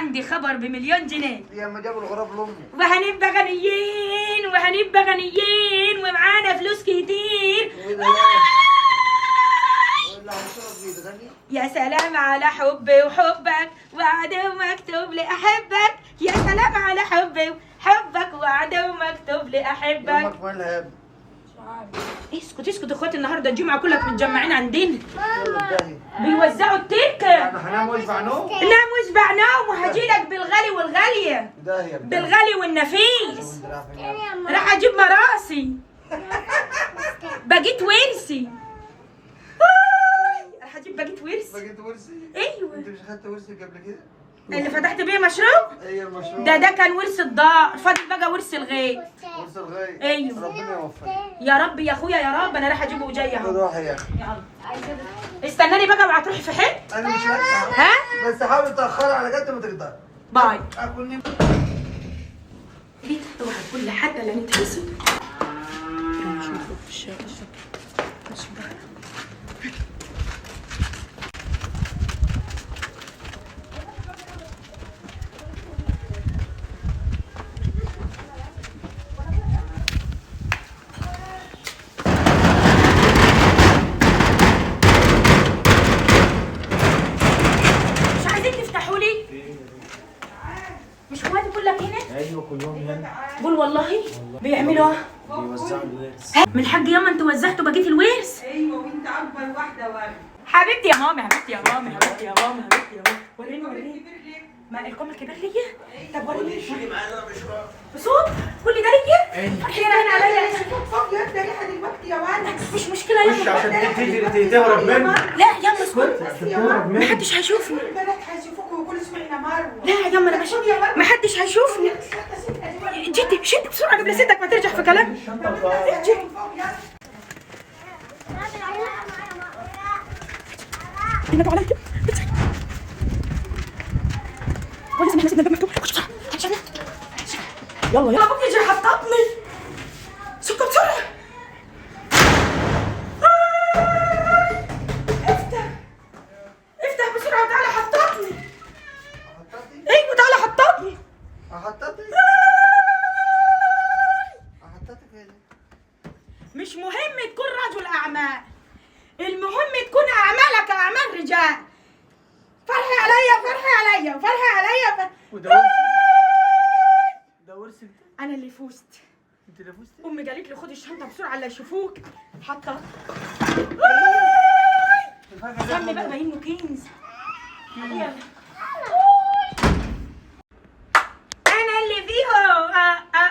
عندي خبر ب1,000,000 جنيه. يا ما جابوا الغراب لامه. وهنبقى غنيين، وهنبقى غنيين ومعانا فلوس كتير. يا سلام على حبي وحبك، وعد ومكتوب لي احبك. يا سلام على حبي وحبك، وعد ومكتوب لي احبك. امك مالها يا ابني؟ اسكت اسكت اخواتي، النهارده الجمعة كلك متجمعين عندنا. بيوزعوا التركة. يعني هنام واشبع نوم؟ نام واشبع نوم، وهجيلك بالغالي والغاليه، بالغالي والنفيس. راح اجيب مراسي، باجيت ورثي. راح اجيب باجيت ورثي. باجيت ورثي؟ ايوه. انت مش خدت ورثي قبل كده؟ اللي فتحت بيه مشروع؟ ايوه المشروع ده كان ورث الدار، فاضل بقى ورث الغيب. ورث الغيب. ايوه. ربنا يوفقك يا رب يا اخويا يا رب. انا رايحة اجيبه وجاية اهو. روحي يا اخي. يلا استناني بقى، اوعى تروحي في حتة. انا مش هلحق. ها؟ بس حاول تاخري على قد ما تقدر. باي. اكل ليه اوعى تقول لحد لا نتحسد. مش اخواتي كلك هنا؟ ايوه كلهم هنا. قول والله بيعملوا ايه؟ بيوزعوا الورث. من الحاج ياما انتوا وزعتوا بقية الورث؟ ايوه وانت اكبر واحدة واحدة. حبيبتي يا مامي، حبيبتي يا مامي، حبيبتي يا مامي، حبيبتي يا مامي. وريني وريني. ما الكم الكبير ليا؟ طب وريني. شيلي معانا مشروع. بصوت كل ده ليا؟ ايوه. فرحي انا عليا. فوق يا ابني ريحه دلوقتي يا ولد. مش مشكلة يلا. عشان تجري تهرب مني. لا يلا اسكت. عشان تهرب مني. محدش هيشوفني. البنات هيشوفوك ويقولوا سمعنا مروه. لا يلا انا ماشي، محدش هيشوفني. جدي شد بسرعة قبل ستك ما ترجع في كلام. اجري. النبي عليك. ولازم احنا سيبنا الباب مفتوح. خش بسرعة. يلا يلا ابوك يجي حططني. سكر بسرعة. افتح افتح بسرعة وتعالى حططني. ايوه تعالى حططني. احططك؟ احططك ايه؟ مش مهم تكون رجل اعمال، المهم تكون اعمالك اعمال رجال. فرحي عليا، فرحي عليا، فرحي عليا. وده ورث، ده ورث. انا اللي فزت. انت اللي فزتي؟ امي قالت لي خدي الشنطة بسرعة لا يشوفوك. حاطه سمي بقى باين له كنز. يلا انا اللي فيهو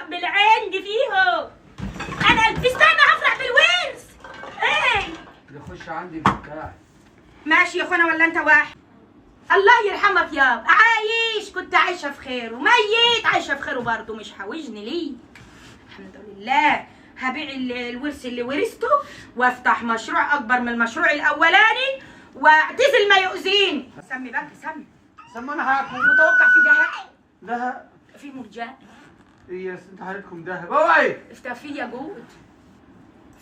بالعين دي فيهو. انا استنى هفرح بالورث. ايه اللي يخش عندي بتاعي. ماشي يا اخوانا ولا انت واحد؟ الله يرحمك يابا، عايش كنت عايشه في خير وميت عايشه في خيره برضه، مش حاوجني ليه. الحمد لله. هبيع الورث اللي ورثته وافتح مشروع اكبر من المشروع الاولاني واعتزل ما يؤذيني. سمي بقى، سمي سمي. انا هاكل. متوقع في دهب؟ دهب؟ في مرجان. ايه انت حالتكم دهب. اوعي افتح. في ياجوج.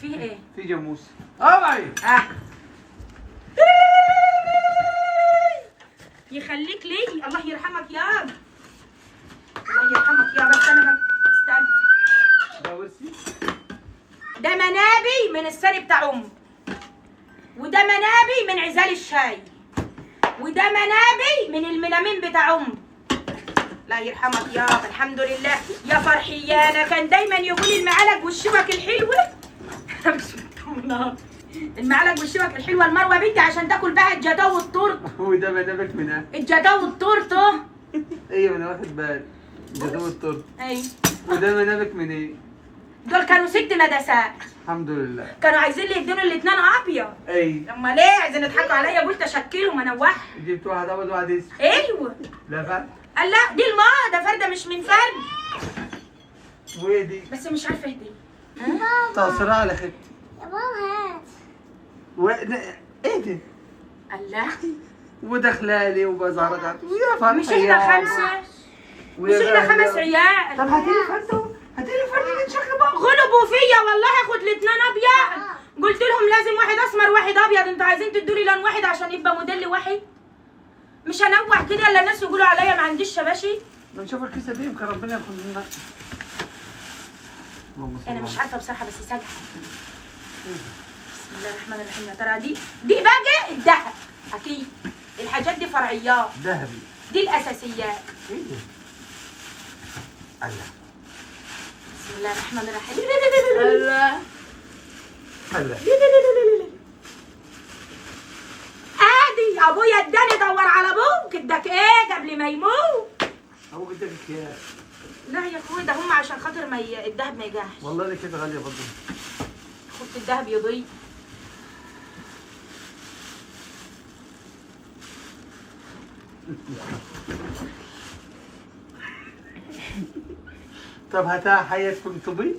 في ايه؟ في جاموس. اوعي. يخليك لي. الله يرحمك يابا، الله يرحمك يابا. استنى استنى. ده ورثي؟ ده منابي من السري بتاع امي، وده منابي من عزال الشاي، وده منابي من الملامين بتاع امي. لا يرحمك يابا. الحمد لله يا فرحيانه. كان دايما يقول المعلق والشبك الحلوة. مش مطمنه. المعلق والشبك الحلوة المروة بنتي عشان تاكل بقى الجداو والتورته. وده منابك من ايه؟ الجداو والتورته. ايوه انا واخد بالي. الجداو والتورته. ايوه. وده منابك من ايه؟ دول كانوا 6 مدسات. الحمد لله. كانوا عايزين لي يدوني الاثنين ابيض. ايوه. امال ايه؟ عايزين يضحكوا عليا، قلت اشكلهم انوحهم. جبت واحد ابيض وواحد اسود. ايوه. لا فرد؟ قال لا دي الماء ده فرده مش من فرد. وايه دي؟ بس مش عارفه اهدي. تعصرها على خدتي. يا بابا هات. و ايه دي؟ الله. ودخلالي وبزارات ويا فرحة. مش احنا 5؟ مش احنا 5 عيال؟ طب هاتي لي فرده، هاتي لي فرده نشخ بقى. غلبوا فيا والله. اخد الاثنين ابيض. قلت لهم لازم واحد اسمر واحد ابيض، انتوا عايزين تدوا لي لون واحد عشان يبقى موديل واحد؟ مش هنوع كده الا الناس يقولوا عليا ما عنديش شباشي. ما نشوف الكيسة دي يمكن ربنا ياخد منها. انا مش عارفه بصراحة بس ساجحه. بسم الله الرحمن الرحيم. يا ترى دي بقى الذهب اكيد. الحاجات دي فرعيات ذهبي، دي الاساسيات. ايه ده؟ الله. بسم الله الرحمن الرحيم. الله الله. ادي ابويا اداني، دور على ابوك اداك ايه قبل ما يموت. ابوك اداك اكياس. لا يا اخويا ده هم عشان خاطر ما الذهب ما يجاش. والله اللي كده غالية برضه. خفت الذهب يضيع. طب هاتها حياتكم طبي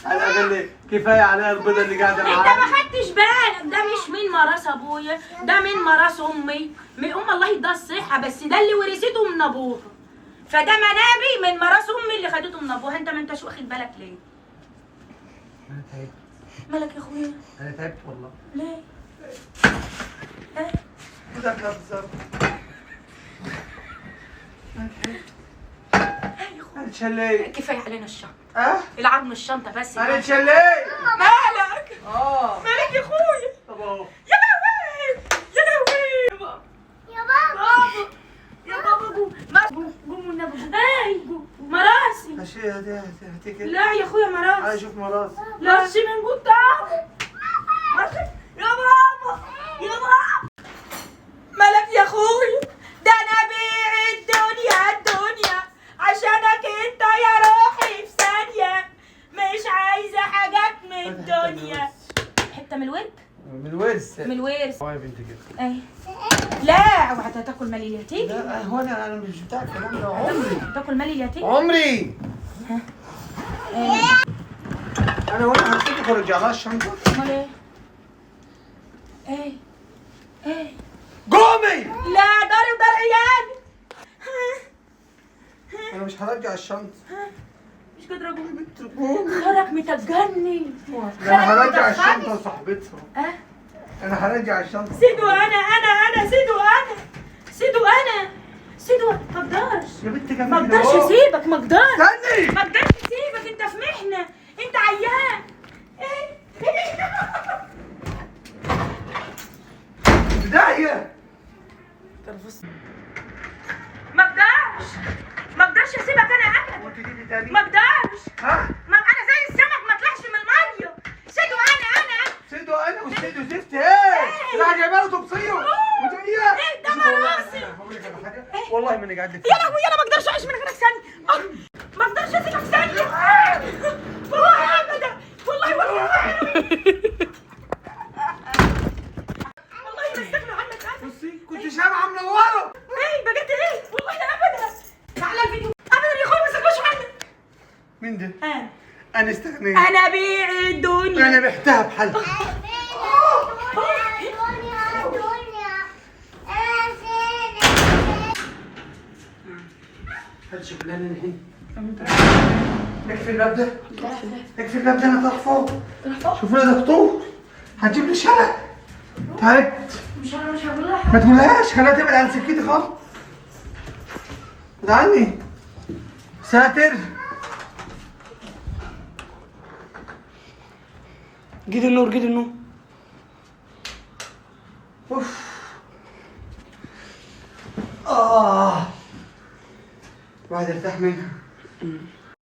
على الاقل كفاية عليها البيضة اللي قاعدة معاها. انت ما خدتش بالك ده مش من ميراث ابويا، ده من ميراث امي. من ام الله يديها الصحة، بس ده اللي ورثته من ابوها. فده منابي من ميراث امي اللي خدته من ابوها. انت ما انتش واخد بالك ليه؟ انا تعبت. مالك يا اخويا؟ انا تعبت والله. ليه؟ وداخله بالظبط. انا تعبت. انا اتشليت. كفاية علينا الشنطة. العظم الشنطة بس. انا اتشليت. مالك؟ مالك يا اخويا؟ طب اهو. يا لهوي يا لهوي يا بابا يا بابا قوم قوم والنبي قوم. اي مراسي. ماشي هاتي هاتي كده. لا يا اخويا مراسي. عايز اشوف مراسي. مراسي من قدام. مراسي يا بابا يا بابا. مالك يا اخويا؟ ده انا بيع الدنيا الدنيا عشانك انت يا روحي في ثانية، مش عايزة حاجات من الدنيا. حتة من الورد؟ من الورث. من الورث. هو يا بنت كده. ايه. لا اوعى تاكل مال اليتيم. لا هو انا مش بتاع الكلام ده. عمري تاكل مال اليتيم؟ عمري. انا وانا هسيبك وارجع لها الشنطة. امال ايه؟ ايه؟ ايه؟ قومي. لا داري ودار عيالي. انا مش هرجع الشنطة. مش قادرة اقوم. قومي. خرج متجنن. انا هرجع الشنطة لصاحبتها. انا هرجع الشنطة. سيدو انا انا انا سيدو انا سيدو انا سيدو. ما اقدرش يا بنت كمان. ما اقدرش اسيبك. ما اقدرش. استني. ما اقدرش اسيبك. انت في محنة، انت عيان. ايه؟ بداية. ما اقدرش ما اقدرش اسيبك انا ابدا. وانت جيتي تاني؟ ما اقدرش. ها؟ ما انا زي السمك ما طلعش من المية. سيدو انا انا سيدو انا وسيدو زفت. ايه؟ راح جايبه له طبسيه وجاية. ايه ده مراسي. والله ما انا قاعد لك. يا لهوي انا ما اقدرش اعيش من غيرك ثانية. ما اقدرش اسيبك ثانية والله ابدا. والله والله والله ما استغنى عنك انا. بصي كنت شمعة منورة. ايه بجد؟ ايه والله ابدا. تعالى الفيديو ابدا يا اخويا ما استغناش عنك. مين ده؟ انا. انا استغنيت. انا بيع الدنيا. انا بعتها بحالها. هات شغلانة الحين. اقفل الباب ده. اقفل الباب ده انا طالع فوق. شوف لنا دكتور هتجيب لي شلل. تعبت. مش انا مش هقول لها. ما تقولهاش، خليها تبعد عن سكتي خالص. ابعد عني. ساتر. جيد النور جيد النور. اوف. الواحد ارتاح منها.